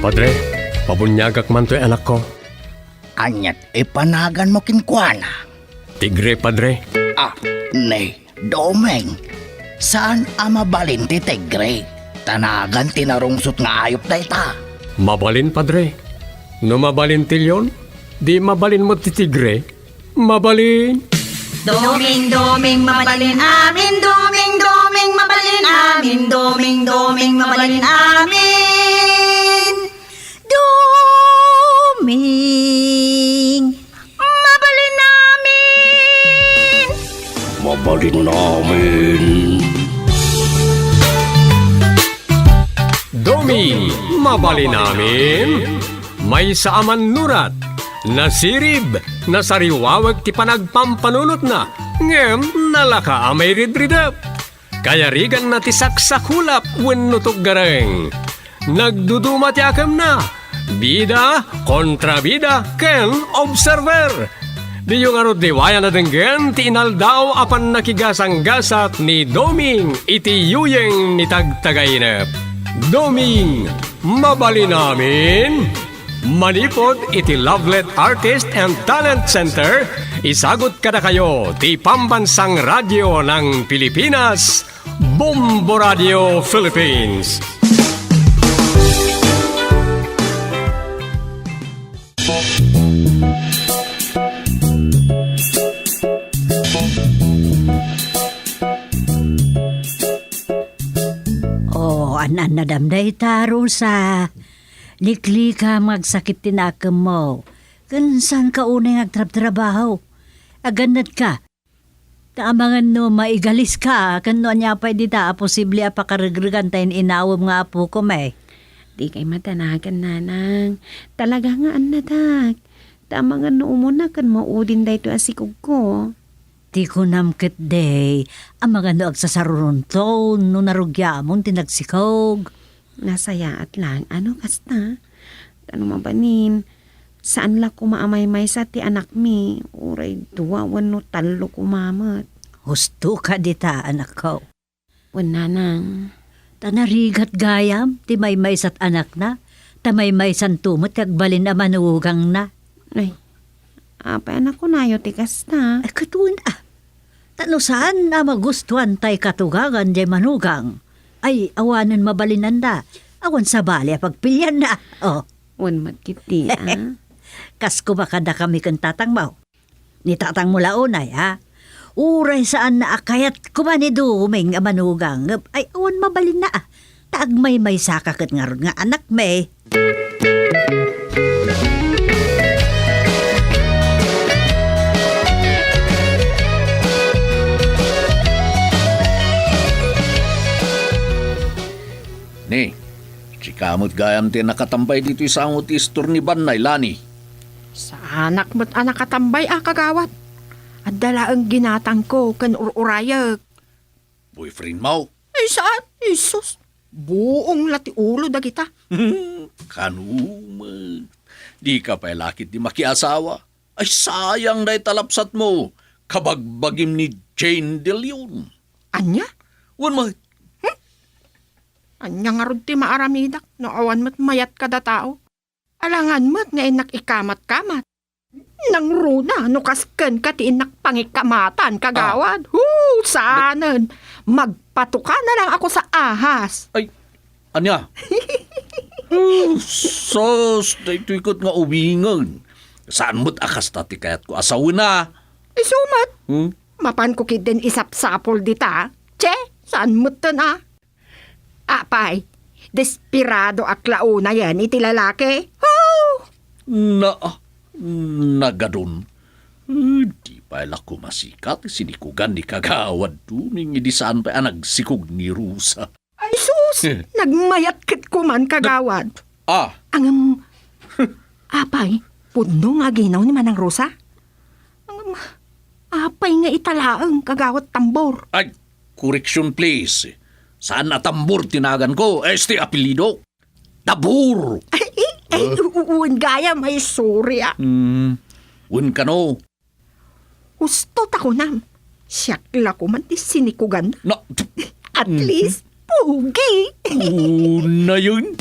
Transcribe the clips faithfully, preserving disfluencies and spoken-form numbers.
Padre, pabuniagak man toy anakko. Aniat ipanaganmo kenkuana? Tigre, Padre. Ah, ni Doming, saan a mabalin ti tigre? Ta nagan ti narungsot nga ayup dayta. Mabalin, Padre. No mabalin ti leon, di mabalin met ti tigre. Mabalin. Doming, doming, mabalin amin. Doming, doming, mabalin amin. Doming, doming, mabalin amin. Doming, mabalin amin. Mabalin amin. Doming, mabalin amin. Maysa a mannurat, nasirib, nasariwawek ti panagpampanunotna, ngem nalaka a mairidridep. Kayariganna ti saksakulap wenno tuggareng. Nagduduma ti akemna, bida, kontrabida, ken observer. Diyo ngarud liwayan a denggen ti inaldaw a pannakigasanggasat ni Doming iti yuyeng ni Tagtagainep. Doming, mabalin amin? Manipud iti Lovelet Artist and Talent Center, isagut kadakayo ti Pambansang Radyo ng Pilipinas, Bombo Radio Philippines. Oh, an-annadam dayta, Rosa. Liklikam nga agsakit ti nakemmo. Ken saanka unay nga agtrabtrabaho. Agannatka. Ta amangan no maigaliska, ken no ania pay dita a posible a pakaregregan ta in-inawem nga apokon, eh. Dikay matanagan, nanang. Talaga nga annadak. Ta amangan no umuna ken maudin daytoy a sikogko. Ti kunam ketdi, amangan no agsasarurunton no narugiamon ti nagsikog. Nasayaat laeng a no kasta. Ta no mabalin, saan la koma a maymaysa ti anakmi, uray dua wenno tallo koma met. Husto ka dita, anakko. Wen, nanang. Ta narigat gayam ti maymaysat anakna, ta maymaysanto met ti agbalin a manugangna. Ay, apay a nakunayo ti kasta? Ay, ket wen a. Ta no saan a magustuan tay katugangan jay manugang, ay awanen mabalinanda, awan sabali a pagpilianna. Oh. Wen met ketdi, a? Kas koma kadakami ken tatangmo. Ni tatangmo la unay, a? Uray saanna a kayat koma ni Doming a manugang, ay awan mabalinna, a? Ta agmaymaysaka ket ngarud nga anakmi. Ni, sika met gayam ti nakatambay ditoy sango ti istor ni Bannay, Lani. Saanak met a nakatambay a, kagawad. Adda laeng ginatangko ken ur-urayek. Boyfriendmo? Ay, saan? Jesus! Buong la ti ulo dagita. Kano met. Dika pay la ketdi makiasawa. Ay, sayang dayta lapsatmo. Kabagbagim ni Jane de Leon. Ania? Wen met. Hmm? Ania ngarud ti maaramidak no awan met mayat kada tao? Alangan met nga innak ikamat-kamat. Nangruna no kas kenka ti innak pangikamatan, kagawad. Ah. Hu, saanen. Magpatuka na lang ako sa ahas. Ay, ania? Sus, daytoy ket nga ubingen. Saan met a kasta ti kayatko a sawena? Isu met. Hmm? Mapanko ketdin isapsapul dita. Che, saan metten a? Apay, desperadoak la unayen iti lalaki? Hu! Na, nagadun. Eh, di pay la koma sika ti sinikogan ni Kagawad Doming idi saan pay a nagsikog ni Rosa. Ay sus! Eh. Nagmayat ket koman, Kagawad. Ah. Ngem, apay, pudno nga aginaw ni Manang Rosa? Ngem, apay nga ita laeng, Kagawad Tambor? Ay, correction, please. Saan a Tambor ti naganko, este apelyido. Tabor! Ay, ay, ay, Ah. u-, u-, wen gayam, ay, sorry, a. Hmm, wen kano? Husto ta kunam, siak la koman ti sinikogan. Na- At Mhm. least, pogi. Unayen.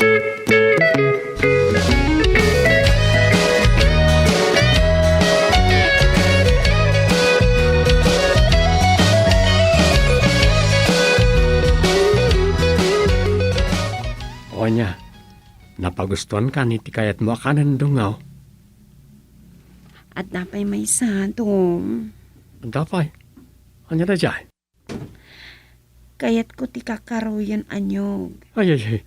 Ania, napagustuankan iti kayatmo a kanen, Dungaw? Adda pay maysa, Dong. Adda pay? Ania daydiay? Kayatko ti kakaruyen a niyog. Ay, ay, ay.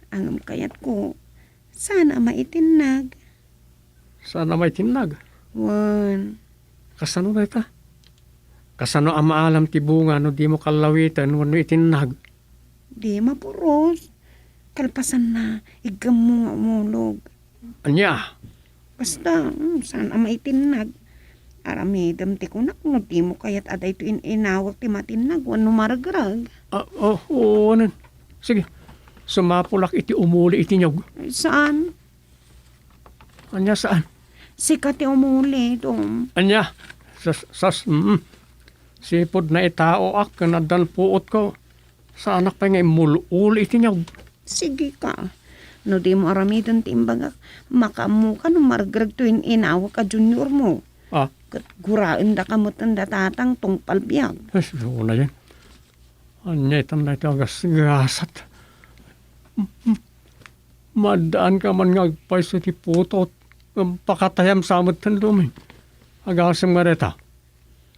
Ngem kayatko, saan a maitinnag. Saan a maitinnag? Wen. Kasano dayta? Kasano a maalam ti bunga no dimo kallawiten wenno itinnag? Di mapuros. Kalpasanna, iggammo nga umulog. Ania? Basta, mm, saan a maitinnag. Aramidem ti kunak no dimo kayat a daytoy in-inawek ti matinnag wenno maregreg. Ah, oh, oo, anen. Sige, sumapulak iti umuli iti niyog. Saan? Ania saan? Sika ti umuli, Dong. Ania? Sas, sas, mm. Sipud naitaoak ken addan puotko. Saanak pay nga immul-uli iti niyog. Sige ka. No dimo aramiden ti imbagak, makaammoka no maregreg toy in-inawek a juniormo. Ah. Ket guraendaka met ken da tatang tungpal biag. Ay, sunayen. Ania itan daytoy a gasgasat? Maaddaanka man nga agpayso iti putot, ngem pakatayam sa met, Doming. Agasem nga dayta.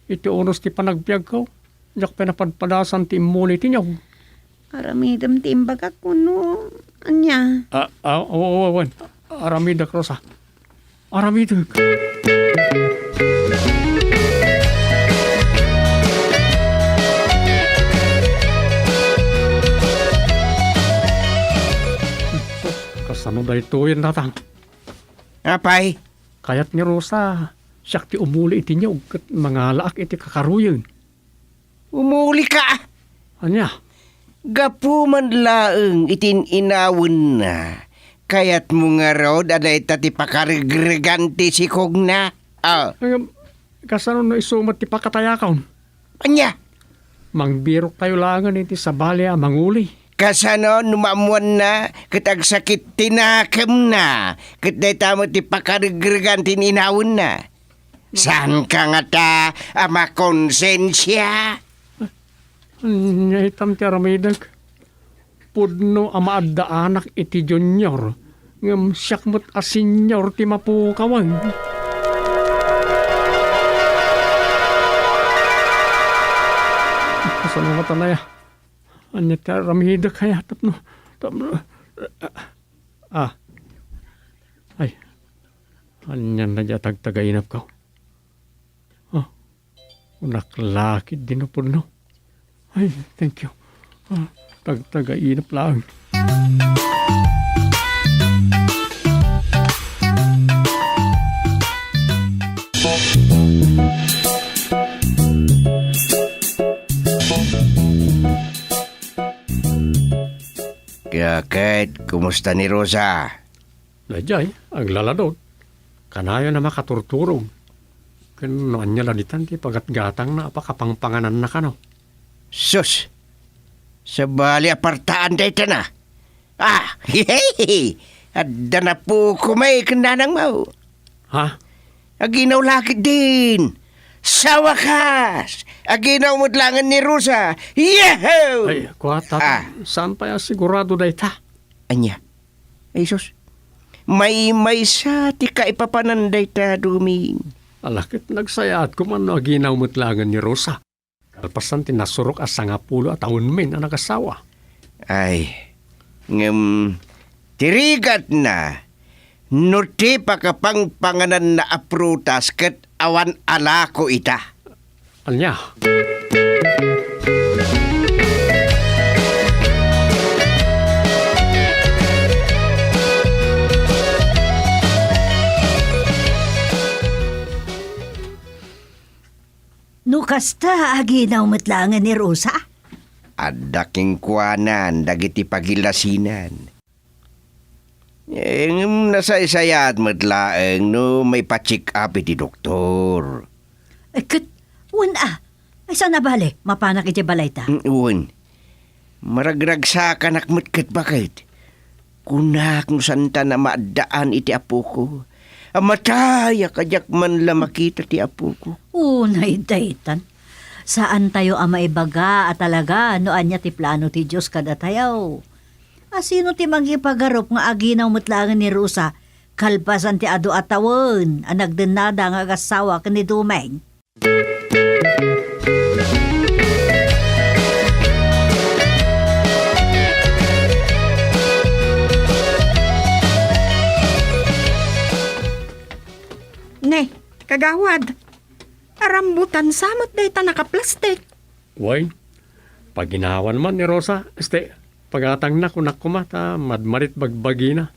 Iti unos ti panagbiagko, diak pay napadpadasan ti immuli ti niyog. Aramidem ti imbagak wenno ania? Ah, ah, oo, oo, wen. Aramidek, Rosa. Aramidek. Sus, kasano daytoyen, Tatang? Apay? Kayat ni Rosa, siak ti umuli iti niyog ket mangalaak iti kakaruyen. Umulika! Ania? Gapu man laeng iti in-inawenna, kayatmo ngarud a dayta ti pakaregregan ti sikogna? Ah. Ay, kasano no isu met ti pakatayakon? Ania? Mangbiroktayo laengen iti sabali a manguli. Kasano no maammoanna ket agsakit ti nakemna, ket dayta met ti pakaregregan ti in-inawenna? Saanka ngata a makonsensia? Ania itan ti aramidek? Pudno a maaddaanak iti junior, ngem siak met a senior ti mapukawen. Kasano ngata aya? Ania ti aramidek aya tapno, tapno, ah, ay, ania dayta tagtagainapko? Ah, Kunak la ketdi no pudno. Ay, thank you. Ah, tagtagainap laeng. Kaya, Kate, kumusta ni Rosa? Daydiay, aglaladot. Kanayon a makaturturog. Ken no ania la ditan ti pagatgatangna a pakapangpangananna kano. Sus! Sabali a partaan daytana. Ah! Adda napuko may ken nanangmo. Ha? Aginaw la ketdin. Sa wakas, aginaw met laengen ni Rosa. Yahoo! Ay, kuata, ah, saan pay a sigurado dayta? Ania? Ay, sus. Maymaysa ti kaipapanan dayta, Doming. Ala ket nagsayaat koma no aginaw met laengen ni Rosa. Kalpasan ti nasurok a sangapulo a tawenmin a nagasawa. Ay, ngem ti rigatna no ti pakapangpangananna a prutas ket awan alako ita. Ania? No kasta, aginaw met laengen ni Rosa? Adda kenkuanan dagiti pagilasinan. Eh, ngem nasaysayaat met laeng no maipa-check up iti doktor. Eh, ket, wen a. Ay, saan a bale, mapanak iti balayta? Mm, wen. Maragragsakanak met ket baket. Kunak no saantan a maaddaan iti apoko. Amatayak a diak man la makita ti apoko. Unay daytan. Saantayo a maibaga a talaga no ania ti plano ti Dios kadatayo. Asino ti mangipagarup nga aginaw met laengen ni Rosa kalpasan ti adu a tawen a nagdennada nga agassawa ken ni Doming? Ne, kagawad, arambutan sa met dayta nakaplastik. Wen, paginawan man ni Rosa, este, pagatangna, kunak koma ta madmarit bagbagina,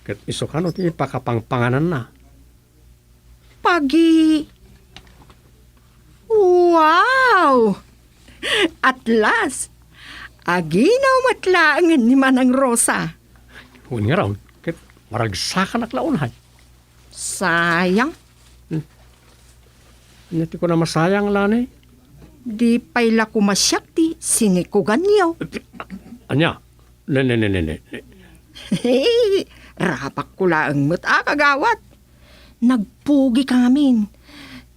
ket isu kano ti pakapangpangananna. Pagi-, wow! At last, aginaw met laengen ni Manang Rosa. Wen ngarud, ket maragsakanak la unay. Sayang. Hmm. Ania ti kuna masayang, Lani? Di pay la koma siak ti sinikuganyo. Ania? Ne, ne, ne, ne, ne. Hey, rabakko laeng met a, kagawad. Nagpugika ngamin.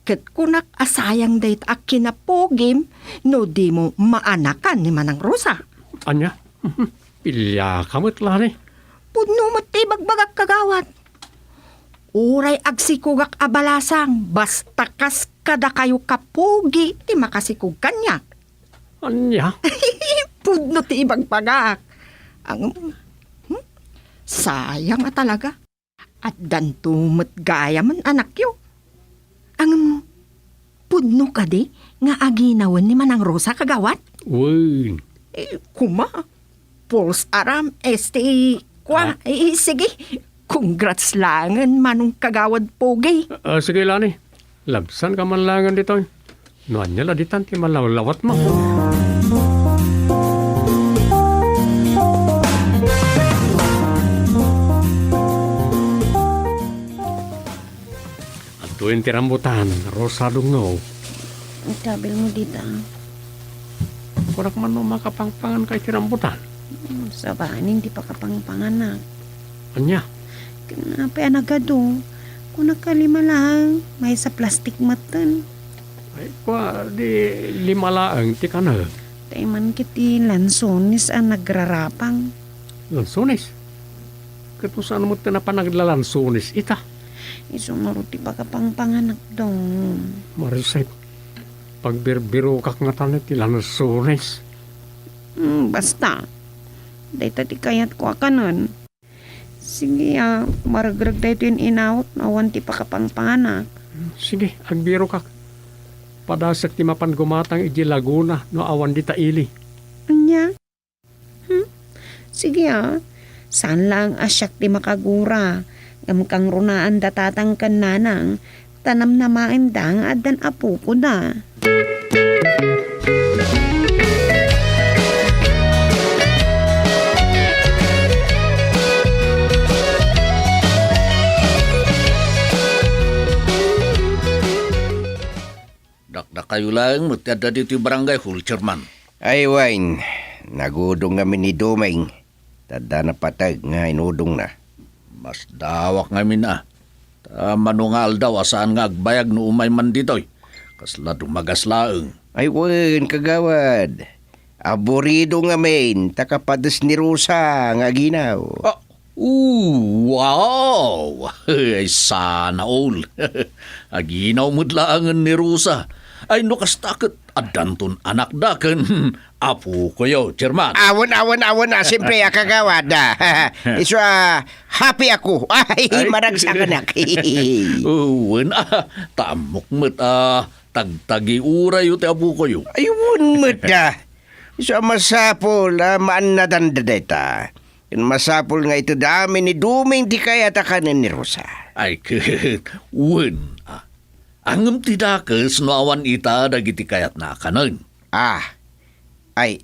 Ket kunak a sayang dayta a kinapugim no dimo maanakan ni Manang Rosa. Ania? Piliaka met, Lani. Pudno met ti ibagbagak, kagawad. Uray agsikogak a balasang, basta kas kadakayo kapugi ti makasikog kaniak. Ania? Pudno ti ibagbagak. Ang, hmm? Sayang a talaga. Addanto met gayamen anakyo. Ngem, pudno kadi nga aginawen ni Manang Rosa, kagawad? Wen. Eh, kuma, Pulse aram, este, kua, Ah. eh, sige. Congrats laengen, Manong Kagawad Pogi. Ah, sige, Lani. Labsanka man laengen ditoy. No ania la ditan ti malawlawatmo. Adtoyen ti rambutan, Rosa Dungaw. Ikabilmo dita. Kunak man no makapangpanganka iti rambutan. Hmm, sabanin ti pakapangpanganak. Ania? Ken apay a nagadu? Kunak a lima laeng, maysa plastik metten. Ay, kua, di lima laeng ti kanek. Tay man ket ti lansones a nagrarapang. Lansones? Ket no saan met ti napan naglalansones ita? Isu ngarud ti pakapangpanganak, Dong. Marisay, pagbirbirokak ngata ti lansones. Hmm, basta. Dayta ti kayatko a kanen. Sige, a, maregreg daytoy inawat no awan ti pakapangpanganak. Sige, agbirokak. Padasek ti mapan gumatang idiay Laguna no awan dita ili. Ania? Hmm? Sige, a. Saan laeng a siak ti makagura. Ngem kangrunaanda tatang ken nanang, ta namnamaenda nga addan apokoda. Dakdakayo laeng met ti adda ditoy barangay hall, Chairman. Ay, wen, nagudong ngamin ni Doming. Ta adda napateg nga inudongna. Masdawak ngamin a. Ta mano nga aldaw a saan nga agbayag no umay man ditoy. Kasla dumagas laeng. Ay, wen, kagawad. Aburido ngamin, ta kapades ni Rosa nga aginaw. Ah, ooh, wow! Ay, sana all. Aginaw met laengen ni Rosa. Ay, no kasta ket addanton anakda ken apokoyo, Chairman. Awan, awan, awan, a, siyempre, a, kagawad, a. Isu, a, happy ako. Ay, ay, maragsakanak. Wen, a, ta ammok met, a, tagtagiurayo ti apokoyo. Ay, wen met, a. Isu a masapul a maannadanda dayta. Ken masapul nga ited amin ni Doming ti kayat a kanen ni Rosa. Ay, ket, wen, a. Ngem ti dakes no awan ita dagiti kayatna a kanen. Ah, ay,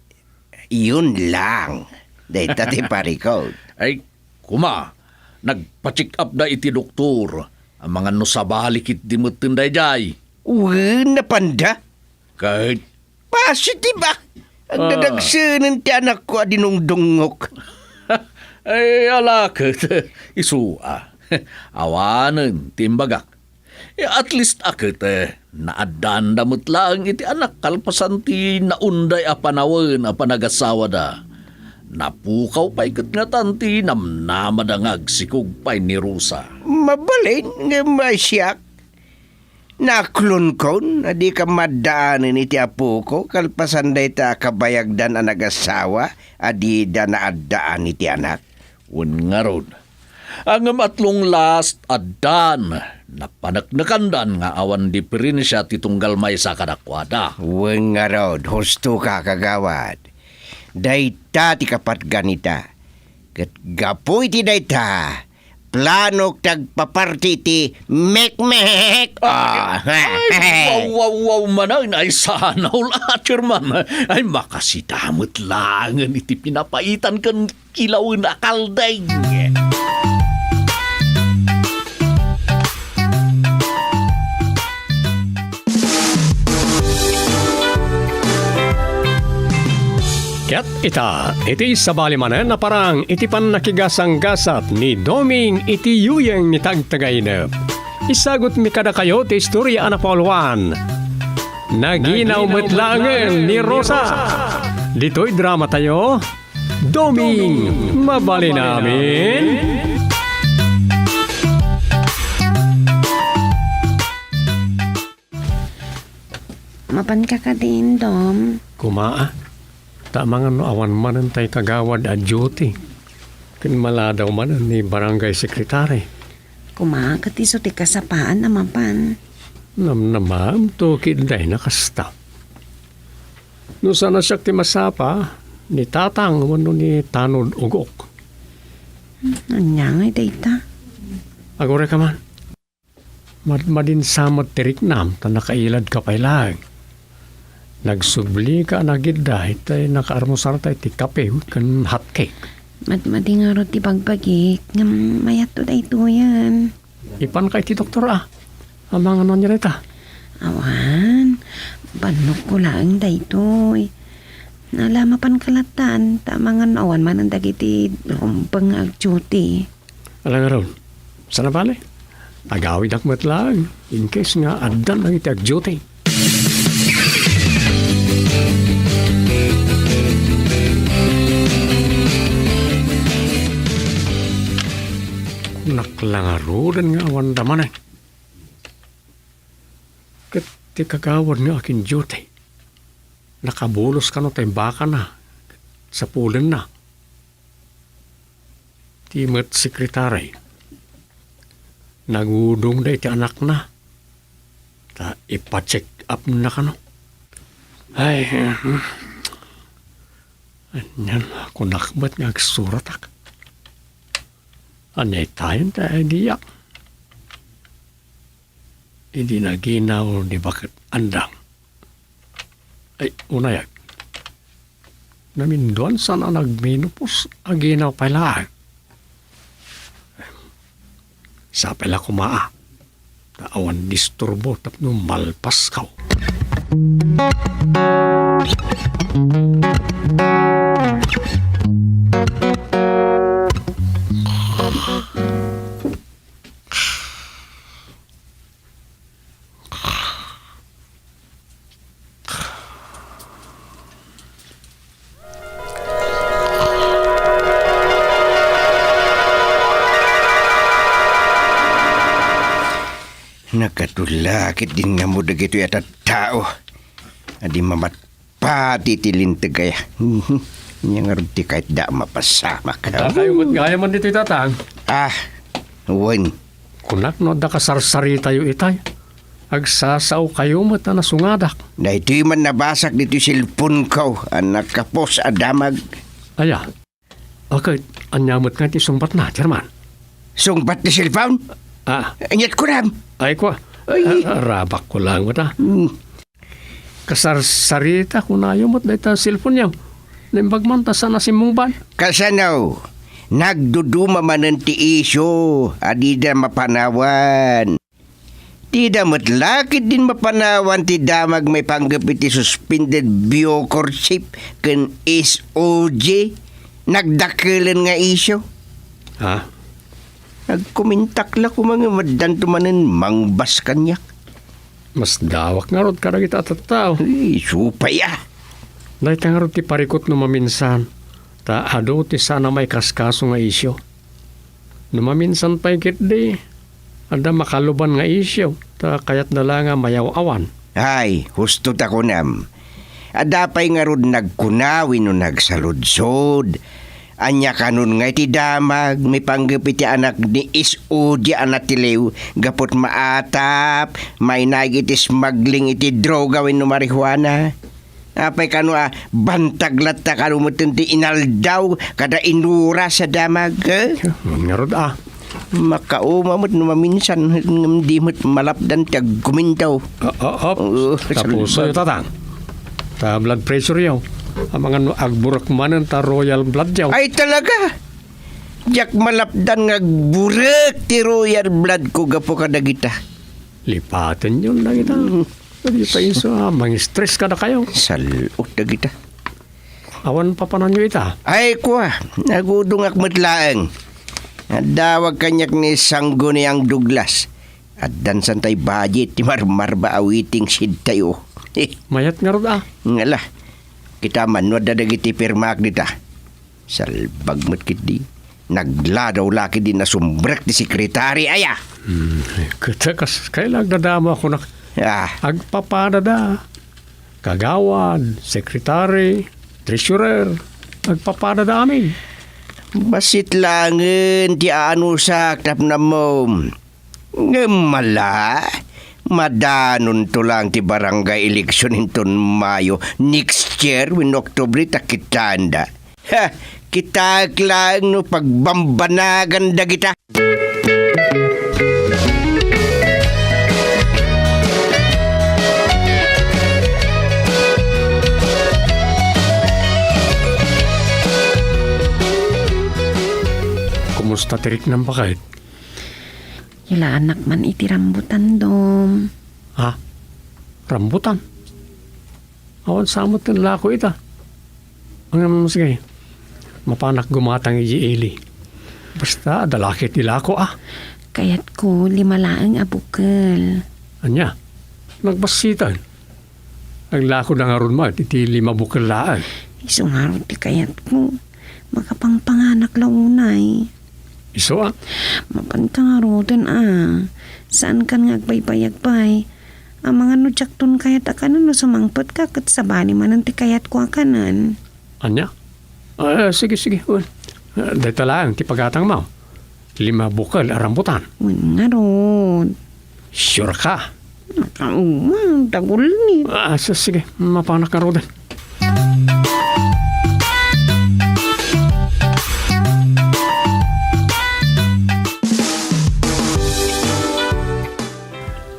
yun lang. Dayta ti parikot. Ay, kuma, nagpa-check up da iti doktor. Amangan no sabali ketdi metten daydiay. Wen, napanda? Ket positive, a. Ah. Agdadagsenen ti anakko a dinungdungngok. Ay, ala ket, isu, a. Awanen ti imbagak. Eh, at least a ket, eh, naaddaanda met laeng iti anak kalpasan ti naunday a panawen a panagasawada. Napukaw pay ket ngatan ti namnamada nga agsikog pay ni Rosa. Mabalin ngem a siak, naklonkon a dika maddaanen iti apoko kalpasan dayta a kabayagdan a nagasawa a dida naaddaan iti anak. Wen ngarud, ngem at long last, addan napaneknekandan nga awan diferensia ti tunggal maysa kadakuada. Wen ngarud, husto ka, kagawad. Dayta ti kapatgan ita. Ket gapu iti dayta, planok ti agpaparti iti mekmek. Ah, ay, wow, wow, wow, manen, ay, sana all, ah, Chairman. Ay, makasida met laengen iti pinapaitan ken kilawen a kaldeng. Ket ita, iti sabali manen a parang iti pannakigasanggasat ni Doming iti yuyeng ni Tagtagainep. Isagutmi kadakayo ti istoria a napauluan Naginaw met laengen ni Rosa. Ditoy dramatayo, Doming Mabalin Amin. Mapanka kadin, Dom? Kumaa, ta amangan no awan manen tay kagawad a duty. Ken maladaw manen ni barangay secretary. Kumaa, ket isu ti kasapaan a mapan. Namnamaem to ket dayna kasta. No saan a siak ti masapa, ni Tatang wenno ni Tanod Ugok. Ania ngay dayta? Aguray ka man. Madmadin sa met ti riknam, ta nakailadka pay laeng. Nagsublika a nagidda, itay nakaarmusarta iti kape ken hot cake. Madmadi ngarud ti bagbagik, ngem mayatto daytoyen. Ipanka iti doktor, a. Amangan no ania dayta? Awan, bannogko laeng daytoy. Ala, mapanka lattan, ta amangan no awan manen dagiti rumbeng nga agduty. Ala ngarud, saan a bale? Agawidak met laeng, in case nga addan dagiti agduty. Kunak la ngaruden nga awanda manen. Ket ti kagawad nga akin-duty, nakabulos kano tay bakana, sapulenna. Ti met sekretary, nagudongda iti anakna, ta ipa-check up na kano. Ay, mhm. Anian, kunak met nga agsuratak. Ania itayen ta idea? Idi naginaw ni Baket Andang. Ay, unayag. Naminduan saan a nagmenopause, aginaw pay laeng. Sapay la koma a, ta awan disturbo tapno malpaskaw. Nakatula ket din nga mo dagitoy a tattao a di mamat- Pati ti linteg aya. Mhm. Ania ngarud ti kayatda a mapasamak? Adda kayo met gayam ditoy, Tatang? Ah, wen. Kunak no adda kasarsaritayo itay. Agsasao kayo met a nasungadak. Daytoy man nabasak ditoy cellphone ko a nakapost a damag. Aya? Ket ania met ngay ti sungbatna, Chairman? Sungbat ti cellphone? Ah. Aniat kunam? Ay, kua. Ay. Ah, arabak ko lang met, ah. Hmm. Kasarsarita, kunayo met dayta cellphone-yo. Naimbag man ta saan a simmungbat. Kasano? Nagduduma manen ti isyu a dida mapanawan. Dida met la ketdin mapanawan ti damag maipanggep iti suspended bucor chip ken S O G. Nagdakelen nga isyu. Ha? Nagkomentak la koma nga addanto manen mangbas kaniak. Masdawak ngarud kadagiti a tattao. Ay, supay a. Dayta ngarud ti parikut no maminsan. Ta adu ti saan a maikaskaso nga isyu. No maminsan pay ketdi, adda makaluban nga isyu, ta kayatna la nga mayaw-awan. Ay, husto ta kunam. Adda pay ngarud nagkuna wenno nagsaludsod. Ania kanon nga iti damag, mipanggep iti anak ni S O G a natiliw, gapu ta maatap, mainaig iti smuggling iti droga wenno marijuana? Apay kano a bantag latta kano met ti inaldaw kada inuras a damag, eh? Ngem ngarud a. Makauma met no maminsan, ngem di met malapdan ti aggumindaw. Ah, ah, ah. Oo, tapuso yo, salbag. Tatang. Ta blood pressure yo. Amangan no agburek manen ta royal blood yo. Ay, talaga? Diak malapdan nga agburek ti royal blood ko gapu kadagita. Lipaten yon dagita. Mm. Dagita isu a mang-stress kadakayo. Sal-ot dagita. Awan papananyo ita? Ay, kua, nagudongak met laeng. Adawag kaniak ni Sangguniang Douglas. Addan santay budget ti marmarba a waiting shed tayo. Mayat ngarud a. Ngala. Kita man no adda dagiti pirmaak dita. Salbag met ketdi. Nagladaw la ketdi nasumbrek ti sekretary aya. Hmm, ket kas, kayla agdadama kunak. Ah. Agpapadada. Kagawad, sekretary, treasurer, agpapadada amin. Bassit laengen ti aanusak tapno ammom. Ngem mala, madanonto laeng ti barangay election inton Mayo next year wenno Oktubre ta kitaenda. Ha, kitaek laeng no pagbambanagan dagita. Kumusta ti riknam, baket? Yalaanak man iti rambutan, Dom. Ha? Rambutan? Awan sa met ti lako ita. Ngem, sige, mapanak gumatang idiay ili. Basta, adda la ket ti lako, a. Kayatko, lima laeng a bukel. Ania? Nagbassitan. Aglakoda ngarud met iti lima bukel laeng. Isu ngarud ti kayatko. Makapangpanganak la unay. Isu a? Mapanka ngaruden a. Saankan nga agbaybayag pay. Amangan no diakton kayat a kanen no sumangpetka ket sabali manen ti kayatko a kanen. Ania? Ah, sige, sige. Wen. Ah, dayta laeng ti pagatangmo. Lima bukel a rambutan. Wen ngarud. Sure ka? Nakauma, dagulni. Ah, s-, sige, mapanak ngaruden.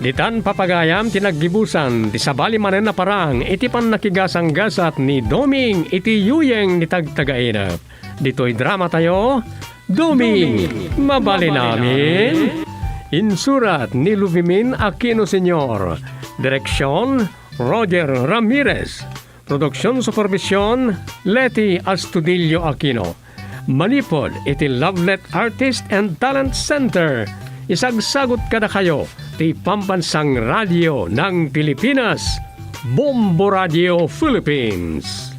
Ditan papagayam ti naggibusan ti sabali manen a parang iti pannakigasanggasat ni Doming iti yuyeng ni Tagtagainep. Ditoy dramatayo, Doming, Mabalin Amin. Insurat ni Luvimin Aquino Senior. Direksyon, Roger Ramirez. Production supervision, Leti Astudillo Aquino. Manipud iti Lovelet Artist and Talent Center, isagsagut kadakayo ti Pambansang Radio ng Pilipinas, Bombo Radio Philippines.